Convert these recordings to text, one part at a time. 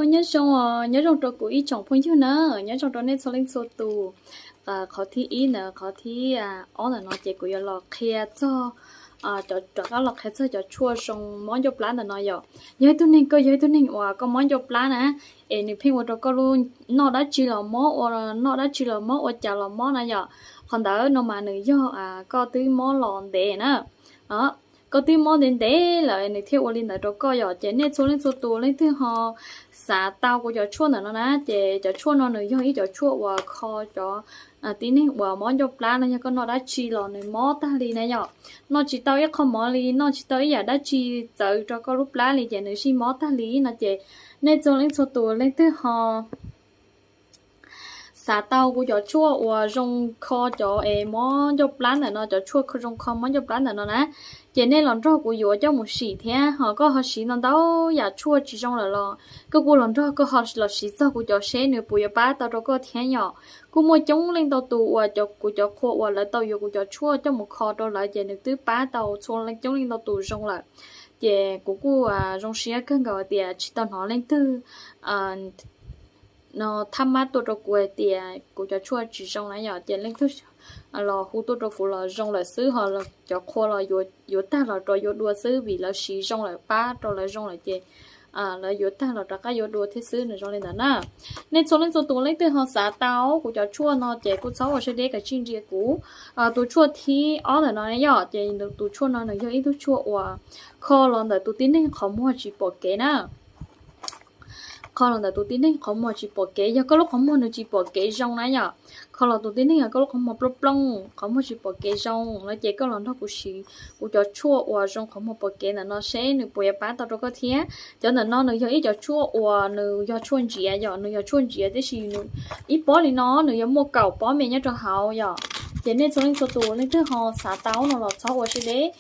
Nyob zoo, nyob zoo rau kuv ib tsoom phooj ywg na, nyob zoo rau nej txhua leej txhua tus. Qhov thib ib ntawm, qhov thib ob ntawm no ces kuv yuav los qhia txog, rov qab los qhia txog cov tshuaj zoo mob ncauj plab ntawm no yom. Yog ib tug neeg, koj yog ib tug neeg uas koj mob ncauj plab na, es nws pheej ua rau koj lub, noj dab tsi los mob, ua noj dab tsi los mob, ua cas los mob na yom. Qhov ntawd no mas nws yog koj twb mob los ntev na, koj twb mob ntev ntev lawm nws thiaj ua li ntawd rau koj yom. Ces nej txhua leej txhua tus leej twg ho xav tau kuv cov tshuaj ntawm no na, ces cov tshuaj no nws yog ib cov tshuaj uas kho cov tib neeg uas mob ncauj plab no, yog koj noj dab tsi los nws mob tag li na yom. Noj tsis tau ib qho mov li, noj tsis tau ib yam dab tsi txawv rau koj lub plab li ces nws yeej mob tag li no ces nej txhua leej txhua tus leej twg ho xav tau kuv cov tshuaj uas zoo kho cov es mob ncauj plab ntawm no, cov tshuaj zoo kho mob ncauj plab ntawm no na, ces nej los nrog kuv yuav coj mus sim thiab. Ho koj ho siv ntau ntau yam tshuaj tsis zoo lawm los koj kuj los nrog koj ho los siv txog kuv cov seb nws puas yuav pab tau rau koj thiab yom. Kuj muaj coob leej ntau tus uas kuv cov qhua uas lawv tau yuav kuv cov tshuaj coj mus kho rau lawv ces nws twb pab tau txhua leej, coob leej ntau tus zoo lawm. Ces kuv kuj zoo siab kawg nkaus hais tias tsis tau hnov leej twg no thab mab tuaj rau kuv hais tias kuv cov tshuaj tsis zoo na yom. Ces leej twg los hu tuaj rau kuv los zoo lawm xwb, ho cov qhua los yuav tag los rov yuav dua xwb, vim lawv siv zoo lawm, pab rau lawv zoo lawm ces lawv yuav tag los rov qab yuav dua thiab xwb, nws zoo li ntawd na. Nej txhua leej txhua tus leej twg ho xav tau kuv cov tshuaj no ces kuj txhob ua siab deb, kav tsij ntsia kuv tus tshuaj thib ob ntawm no yom. Ces tus tshuaj no nws yog ib tug tshuaj uas kho los ntawm tus tib neeg qhov muag tsis pom kev na. Kho los ntawm tus tib neeg qhov muag tsis pom kev, yog koj lub qhov muag nws tsis pom kev zoo na yom, kho los tus tib neeg koj lub qhov muag plooj plooj, qhov muag tsis pom kev zoo no ces koj los nrog kuv siv kuv cov tshuaj uas zoo qhov muag pom kev ntawm no seb nws puas yuav pab tau rau koj thiab. Cov ntawm no nws yog ib cov tshuaj uas nws yog tshuaj ntsiav yom, nws yog tshuaj ntsiav tiam sis nws ib pob li no nws yuav muaj kaum pob me nyob rau hauv yom. Ces nej txhua leej txhua tus leej twg ho xav tau no los txhob ua siab deb.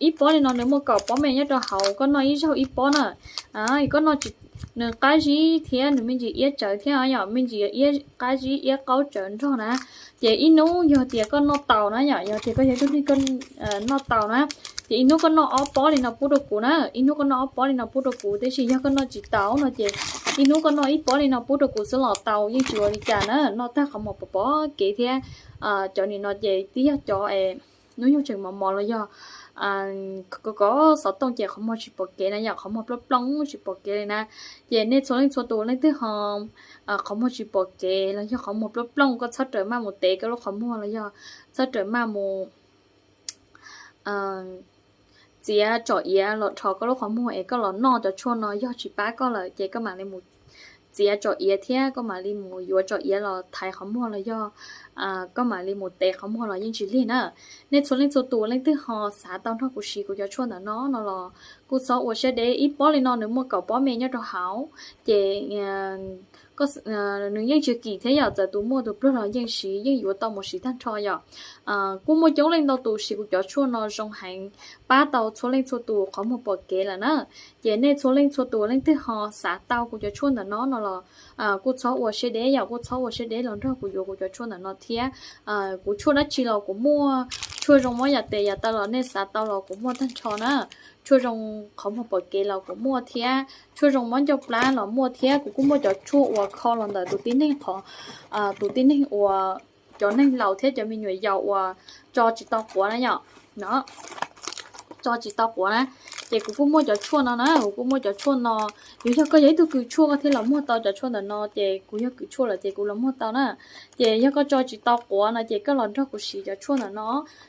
Ib pob li no nws muaj kaum pob me nyob rau hauv, koj noj ib zaug ib pob na. Koj noj, nws qab zib thiab nws me ntsis iab tsawv thiab yom, me ntsis iab qab zib iab qaub tsawv nrog na. Ces ib hnub yog tias koj noj tau na yom, yog tias koj yog ib tug neeg noj tau na, ces ib hnub koj noj ob pob li no pub rau kuv na, ib hnub koj noj ob pob li no pub rau kuv. Tiam sis yog koj noj tsis tau no ces ib hnub koj noj ib pob li no pub rau kuv xwb los tau, yeej tsis ua li cas na. Noj tag qhov muag pom pom kev thiab. Cov nim no ces twb yog cov hnub nyoog tseem mos mos los yog kov xov tooj ces qhov muag tsis pom kev na yom, qhov muag plooj plooj tsis pom kev li na. Ces nej txhua leej txhua tus leej twg ho qhov muag tsis pom kev los yog qhov muag plooj plooj, koj txhob rawm maj mus tev koj lub qhov muag los yog txhob rawm maj mus txiav tsom iav los dhos koj lub qhov muag es koj los noj cov tshuaj no, yog tsis pab koj lawm ces koj mam li mus txiav tsom iav thiab koj mam li mus yuav tsom iav los thaiv qhov muag los yog koj mam li mus tev qhov muag los yeej tsis lig na. Nej txhua leej txhua tus leej twg ho xav tau nrog kuv siv kuv cov tshuaj ntawm no no los kuj txhob ua siab deb. Ib pob li no nws muaj kaum pob me nyob rau hauv, ces nws yeej tsis kim thiab yom, txawm tus muaj tus pluag los yeej siv, yeej yuav tau mus siv tag nrho yom. Kuj muaj coob leej ntau tus siv kuv cov tshuaj no zoo heev, pab tau txhua leej txhua tus qhov muag pom kev lawm na. Ces nej txhua leej txhua tus leej twg ho xav tau kuv cov tshuaj ntawm no no los kuj txhob ua siab deb yom, kuj txhob ua siab deb los nrog kuv yuav kuv cov tshuaj ntawm no thiab. Kuv tshuaj dab tsi los kuv muaj, tshuaj zoo mob yam tes yam taw los nej xav tau los kuv muaj tag nrho na. Tshuaj zoo qhov muag pom kev los kuv muaj thiab, tshuaj zoo mob ncauj plab los muaj thiab. Kuv kuj muaj cov tshuaj uas kho los ntawm tus tib neeg qhov, tus tib neeg uas cov neeg laus thiab cov me nyuam yaus uas tso tsis tau quav na yom. Tso tsis tau quav na, ces kuv kuj muaj cov tshuaj no na, kuv kuj muaj cov tshuaj no. Yog, yog koj yog ib tug kws tshuaj koj thiaj los muag tau cov tshuaj ntawm no, ces kuv yog kws tshuaj lawm ces kuv los muag tau na. Ces yog koj tso tsis tau quav no ces koj los nrog kuv siv cov tshuaj ntawm no.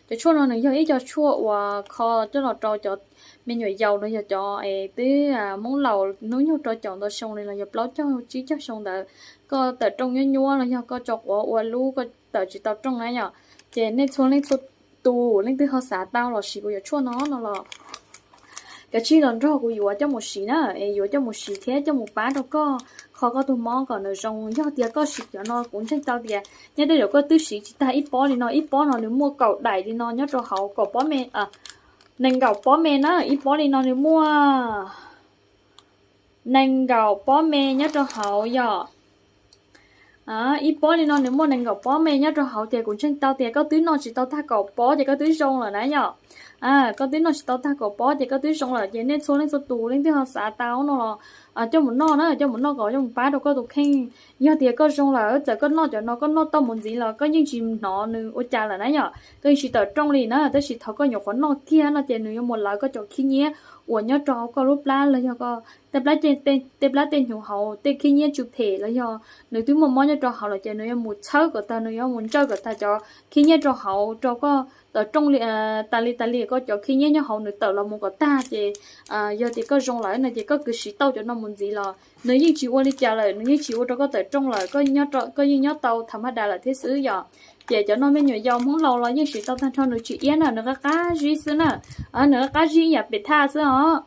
Cov tshuaj no nws yog ib co tshuaj uas kho coj los rau cov me nyuam yaus los yog cov es twb Hmoob laus hnub nyoog rau caum ntau xyoo li los yog plaub caug tsib caug xyoo ntawd, koj tawm rooj nyuab nyuab los yog koj tso quav ua lub koj tawm tsis tau rooj na yom. Ces nej txhua leej txhua tus leej twg ho xav tau los siv kuv cov tshuaj no no los kav tsij los nrog kuv yuav coj mus siv na, es yuav coj mus siv thiab coj mus pab rau koj kho koj tus mob kom nws zoo. Yog tias koj siv cov no kuv ntseeg tau tias nyob tej zaum koj twb siv tsis tag ib pob li no, ib pob no nws muaj kaum daim li no nyob rau hauv, kaum pob me, nees nkaum pob me na, ib pob li no nws muaj nees nkaum pob me nyob rau hauv yom. Ib pob li no nws muaj nees nkaum pob me nyob rau hauv, ces kuv ntseeg tau tias koj twb noj tsis tau tag kaum pob ces koj twb zoo lawm na yom. Koj twb noj tsis tau tag kaum pob ces koj twb zoo lawm. Ces nej txhua leej txhua tus leej twg ho xav tau no los coj mus noj na, coj mus noj kom coj mus pab rau koj tus kheej. Yog tias koj zoo lawm, txawm koj noj cov no koj noj tau mus ntxiv los koj yeej tsis hnov nws ua cas lawm na yom, koj yeej tsis tawm rooj li na. Tab sis thaum koj nyuam qhuav noj kiag no ces nws yuav mus lawv koj cov khib nyiab uas nyob rau hauv koj lub plab los yog tej plab tej hnyuv hauv, tej khib nyiab tsw phem los yog nws twb muaj mob nyob rau hauv lawm ces nws yuav mus txhawb kom tag, nws yuav mus ntsawj kom tag cov khib nyiab rau hauv rau koj tawm rooj li, tas li tas li koj cov khib nyiab nyob hauv nws tawm los mus kom tag. Ces yog tias koj zoo lawm no ces koj kws siv tau cov no mus ntxiv los nws yeej tsis ua li cas lawm, nws yeej tsis ua rau koj tawm rooj lawm, koj yeej nyob tau thaum maj das lawm thiab xwb yom. Ces cov no me nyuam yaus Hmoob laus los yeej siv tau tag nrho, nws tsis iab na, nws qab qab zib xwb na, nws qab qab zib ib yam pem thaj xwb os.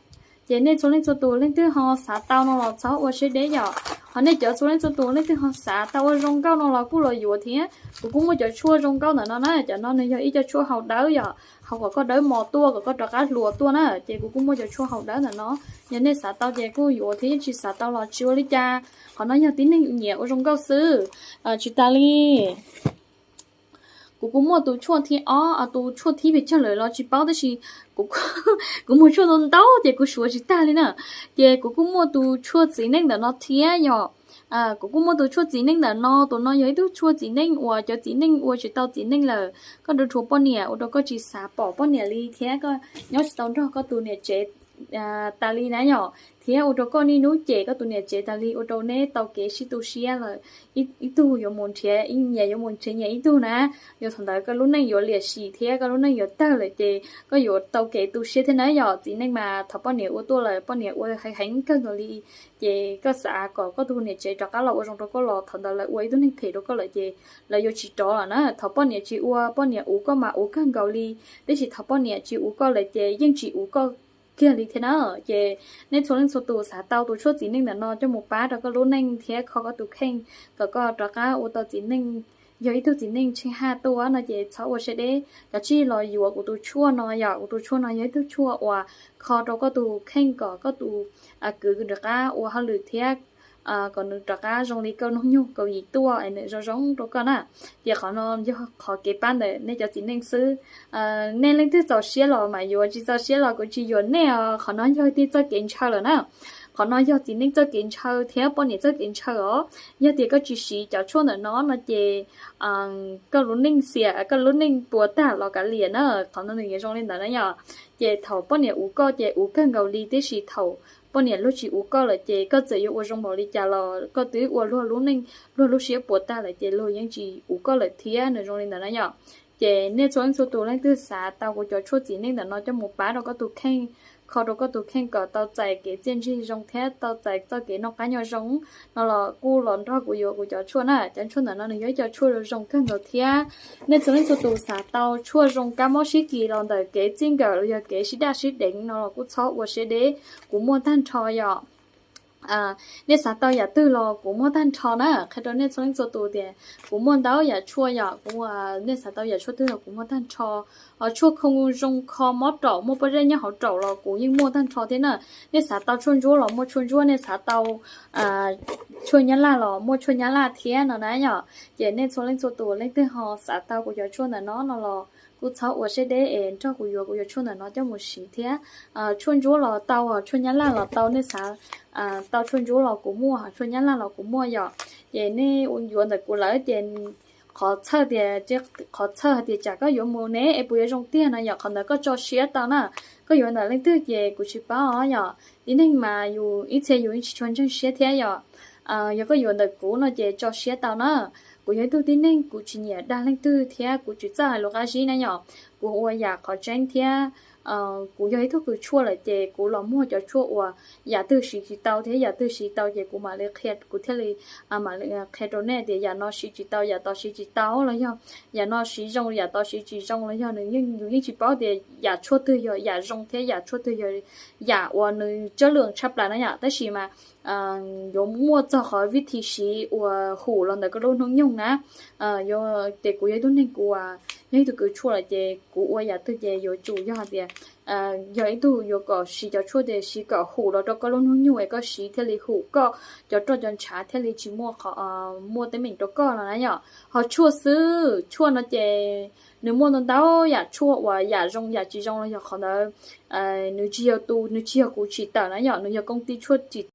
Ces nej txhua leej txhua tus leej twg ho xav tau no los txhob ua siab deb yom. Ho nej cov txhua leej txhua tus leej twg ho xav tau ua zoo nkauj no los kuj los yuav thiab. Kuv kuj muaj cov tshuaj zoo nkauj ntawm no na, cov no nws yog ib co tshuaj haus dawb yom, haus kom koj dawb mos tuaj, kom koj rov qab hluas tuaj na. Ces kuv kuj muaj cov tshuaj haus dawb ntawm no, yog nej xav tau ces kuj yuav thiab, yeej tsis xav tau los tsis ua li cas. Qhov no yog tib neeg nyiam ua zoo nkauj xwb. Tsis tas li, kuv kuj muaj tus tshuaj thib ob, tus tshuaj thib pes tsawg lawm los tsis paub tab sis kuv muaj tshuaj ntau ntau ces kuv suav tsis tag li na. Ces kuv kuj muaj tus tshuaj txiv neej ntawm no thiab yom. Kuv kuj muaj tus tshuaj txiv neej ntawm no, tus no yog ib tug tshuaj txiv neej uas cov txiv neej ua tsis tau txiv neej lawm, koj rau rhuav poj niam ua rau koj tsis xav pom poj niam li thiab koj nyob tsis tau nrog koj tus niam tsev tas li na yom, thiab ua rau koj niaj hnub cem koj tus niam tsev tas li, ua rau neb tau kev sib tu siab lawm. Ib tug yuav mus nrhiav, nyias yuav mus nrhiav nyias ib tug na, yog thaum ntawd koj lub neej yuav liam sim thiab koj lub neej yuav tawg lawm ces koj yuav tau kev tu siab thiab na yom. Txiv neej mas thaum poj niam ua tuaj lawm, poj niam ua heev heev kawg nkaus li, ces koj xav kom koj tus niam tsev rov qab los ua zoo rau koj los thaum ntawd lawv ua ib tug neeg phem rau koj lawm ces lawv yuav tsis rov lawm na. Thaum poj niam tsis ua, poj niam uv koj mas uv kawg nkaus li, tab sis thaum poj niam tsis uv koj lawm ces yeej tsis uv koj kiag li thiab na. Ces nej txhua leej txhua tus xav tau tus tshuaj txiv neej ntawm no coj mus pab rau koj lub neej thiab kho koj tus kheej kom koj rov qab ua tau txiv neej, yog ib tug txiv neej tsheej haj tuaj no ces txhob ua siab deb, kav tsij los yuav kuv tus tshuaj no yom. Kuv tus tshuaj no yog ib tug tshuaj uas kho rau koj tus kheej kom koj tus kwv rov qab ua hauj lwm thiab kom nws rov qab zoo li koj hnub nyoog kaum yim tuaj es nws zoo zoo rau koj na. Ces qhov no yog qhov kev pab ntawm nej cov txiv neej xwb. Nej leej twg txaus siab los mas yuav, tsis txaus siab los kuv tsis yuam nej os. Qhov no yog nej txoj kev ntshaw lawm na. Qhov no yog txiv neej txoj kev ntshaw thiab poj niam txoj kev ntshaw os. Yog tias koj tsis siv cov tshuaj ntawm no no ces koj lub neej xiam, koj lub neej puas tag los kav liam na. Qhov no nws yuav zoo li ntawd na yom. Ces thaum poj niam uv koj ces uv kawg nkaus li, tiam sis thaum poj niam luag tsis uv koj lawm ces koj txawm yuav ua zoo npaum li cas los koj twb ua luag lub neej, luag lub siab puas tag lawm ces luag yeej tsis uv koj lawm thiab, nws zoo li ntawd na yom. Ces nej txhua leej txhua tus leej twg xav tau kuv cov tshuaj txiv neej ntawm no coj mus pab rau koj tus kheej, kho rau koj tus kheej kom tau txais kev txiaj ntsig zoo thiab tau txais txoj kev noj qab nyob zoo no los kuj los nrog kuv yuav kuv cov tshuaj na. Cov tshuaj ntawm no nws yog ib co tshuaj zoo kawg nkaus thiab. Nej txhua leej txhua tus xav tau tshuaj zoo kab mob sib kis los ntawm kev txij nkawm los yog kev sib daj sib deev no los kuj txhob ua siab deb, kuv muaj tag nrho yom. Nej xav tau yam twg los kuv muaj tag nrho na, qhia rau nej txhua leej txhua tus tias kuv muaj ntau yam tshuaj yom, kuv, nej xav tau yam tshuaj twg los kuv muaj tag nrho. Tshuaj khoo zoo kho mob raum, muaj pob zeb nyob hauv raum los kuv yeej muaj tag nrho thiab na. Nej xav tau tshuaj ntsuab los muaj tshuaj ntsuab, nej xav tau tshuaj nyab laj los muaj tshuaj nyab laj thiab no na yom. Ces nej txhua leej txhua tus leej twg ho xav tau kuv cov tshuaj ntawm no no los kuj txhob ua siab deb es nrog kuv yuav kuv cov tshuaj ntawm no coj mus siv thiab. Tshuaj ntsuab los tau, tshuaj nyab laj los tau, nej xav tau tshuaj ntsuab los kuv muaj, tshuaj nyab laj los kuv muaj yom. Ces nej yuav ntawm kuv lawm ces qhov txhawj tias, qhov txhawj hais tias tsam koj yuav mus ne es puas yuav zoo tiag no yom, qhov ntawd koj tso siab tau na. Koj yuav ntawm leej twg ces kuv tsis paub os yom, tib neeg mas yus ib txhia yus tsis tshua ntseeg siab thiab yom. Yog koj yuav ntawm kuv no ces tso siab tau na. Kuv yog ib tug tib neeg kuv tsis nyiam dag leej twg thiab kuv tsis txawj hais lus qab zib na yom. Kuv ua yam qhov tseeb thiab kuv yog ib tug kws tshuaj lawm ces kuv los muag cov tshuaj uas yam twg siv tsis tau thiab yam twg siv tau ces kuv mam li qhia, kuv thiaj li mam li qhia rau nej tias yam no siv tsis tau, yam tod siv tsis tau los yog yam no siv zoo, yam tod siv tsis zoo los yog nws yeej, yus yeej tsis paub tias yam tshuaj twg yog yam zoo thiab yam tshuaj twg yog yam uas nws tsawg lwm tshaj plaws na yom. Tab sis mas yuav muaj txog qhov vib thi siv uas hum los ntawm koj lub hnub nyoog na. Ces kuv yog ib tug neeg kuv yog ib tug kws tshuaj lawm ces kuv ua yam twg ces yuav tsum yog hais tias yog ib tug yuav kom siv cov tshuaj ces siv kom hum los rau koj lub hnub nyoog es koj siv thiaj li hum koj cov roj cov ntshav thiaj li tsis muaj, muaj teeb meem rau koj no na yom. Ho tshuaj xwb, tshuaj no ces nws muaj ntau ntau yam, tshuaj uas yam zoo yam tsis zoo los yog qhov ntawd nws tsis yog tus, nws tsis yog kuv tsim tawm na yom, nws yog koom tij tshuaj tsim